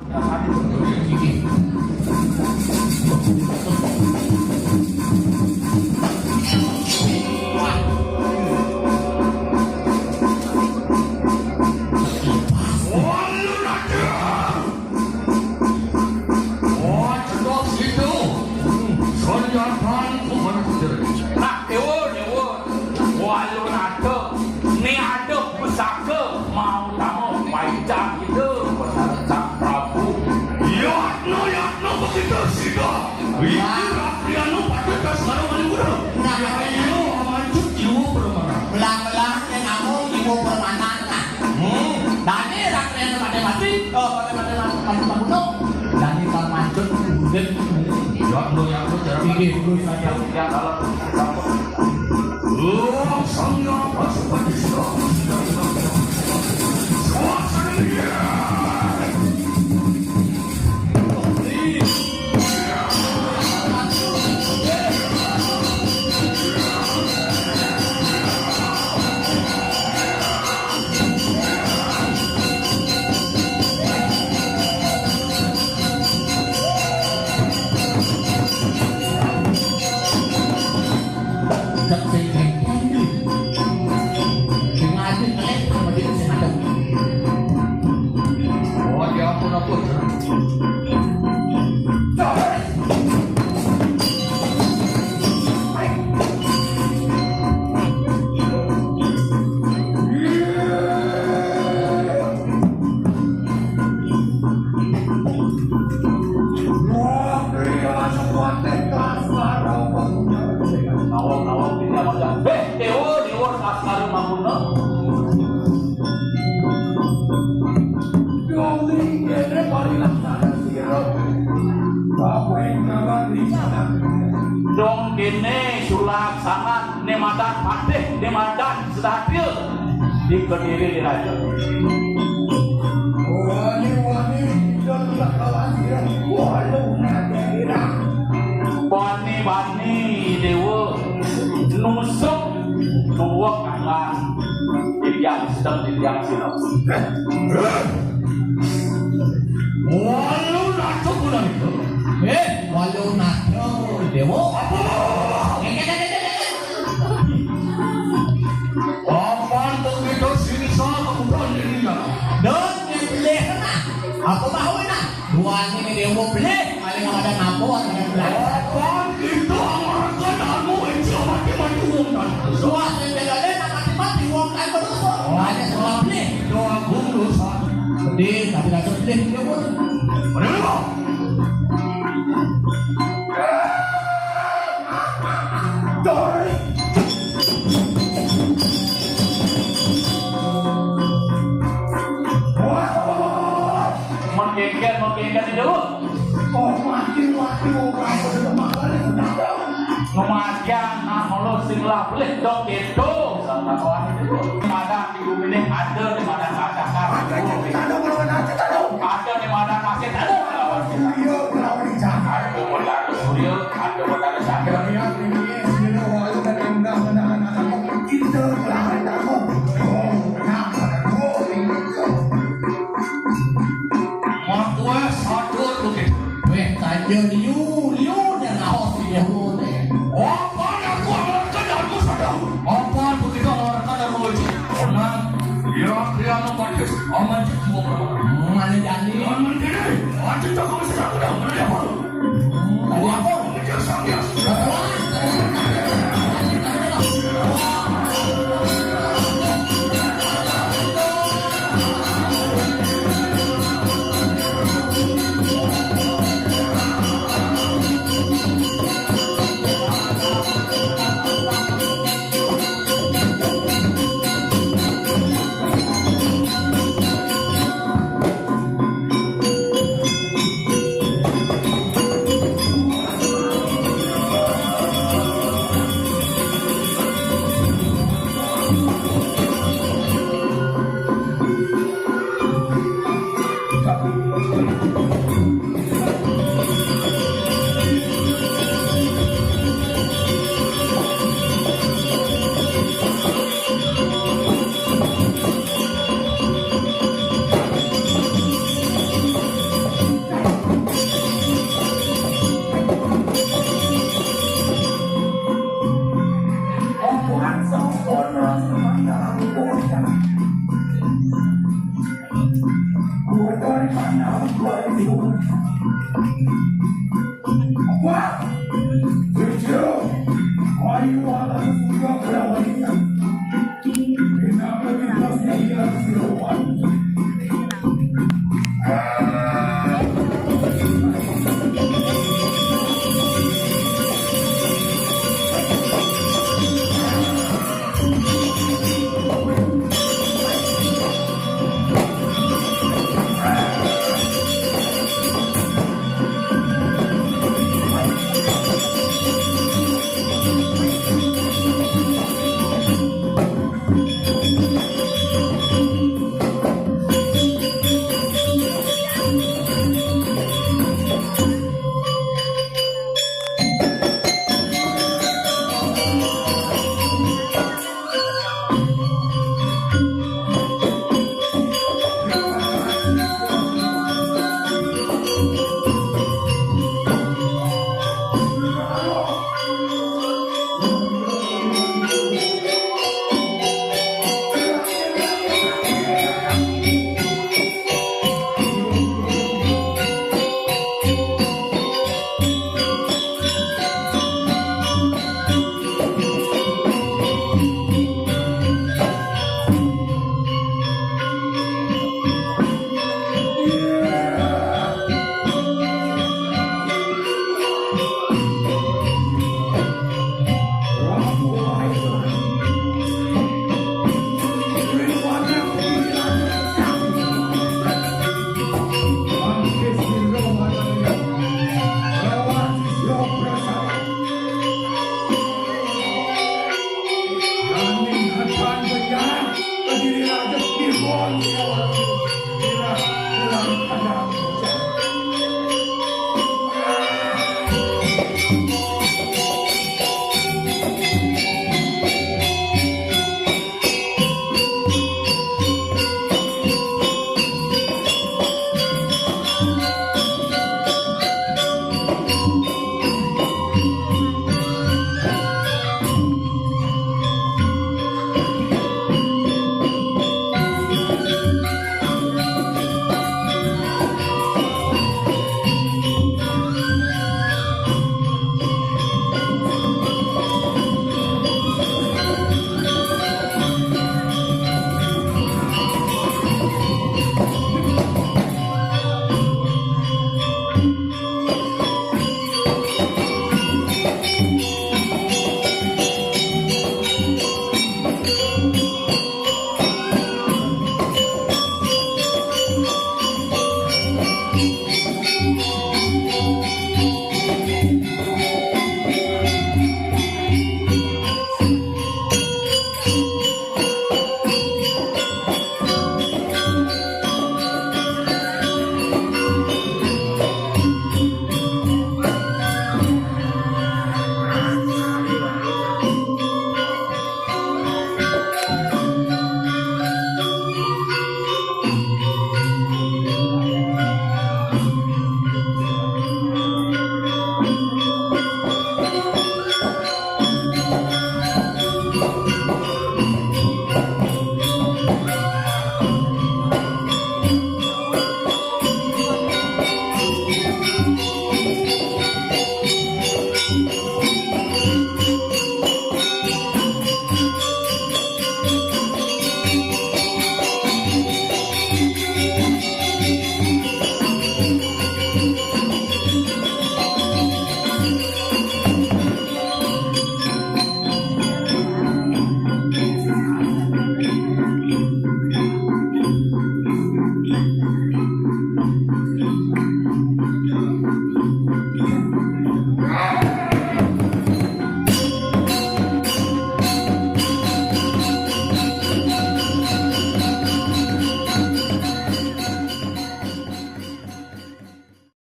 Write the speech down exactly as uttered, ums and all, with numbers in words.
Oh, cendok situ. Sonjakan ku mana kucing. Nah, dewa, dewa. Walu nada. Ni ada pusaka. Mau tamu paicang itu. Benar, Sang Prabu. Yatno, yatno, begitu sida. Iki rakyatno pada kasar mani guna. Nah. Ya, iya, mancut jiwa permana. Belah-belah, yang kamu jiwa permana. Hmm. Dani rakyatno pada mati. Oh, pada, pada, pada, pada bunuh. Dani tak mancut, urip. Ya, no, ya, no, cara inggih, terus saja. Ya, kalau, kalau. Oh, Sang Hyang Pasupati. Suasana dia. Sing ati kelek sama dia sing ada. Oh, ya ampun, ampun. Dewa, Dewa, Saskara Mangkuna. Doni kene parilaksana sira. Apa yang kawan di sana? Dong kene sulaksanan ne madan patih, ne madan satria di Kediri di Raja. Wani-wani kita kawan sira. Waduh, nanti kira. Bani-bani dewa nusuk dua kangan. Titiang sedang, titiang sinau. Walu nata pun itu. Eh, walu nata dewa. Apa? Apa tuh kita sini sama bukan dirinya? Dan yang boleh kena. Apa mau nak? Duane dewa belih, paling ada napa, ada belih. Apa kita mereka namu itu mati-mati wong kan? Suah sing jagane nak mati-mati wong kan berdosa. Hanya salah belih. Doa guru dosa. Sedih, tapi rasa belih dia pun. Mana lu? Sorry. Wah, wah, wah, wah, wah. Menggeger, menggeger di dulu. Oh, mati, mati, oh, kamu sudah makan, ya, sudah. Kematian, nah, kalau sing lah boleh dong gitu. Sama kawan itu. Mana di bumi ini ada, di mana ada. Ada, ada, ada, ada. Ada di mana nasib, ada. Iya, kalau di sana. Ada di mana surya, ada di mana cahaya. Iya, iya, iya, iya, wah, itu kan indah, benar, benar. Itu, benar, benar. Oh, benar, benar. Oh, ini. Wah, wah, sadar tuh, gitu. Weh, kanja liu, liu, dan laos di jauh, deh. Apa yang gua lakukan, aku sadar. Apa begitu orang kan yang mau itu? Tenang. Ya, dia mau pakai. Aman, cek gua. Mana jadi? Aman, jadi. Aja tak kau sedang, udah, udah, apa? Tadi apa?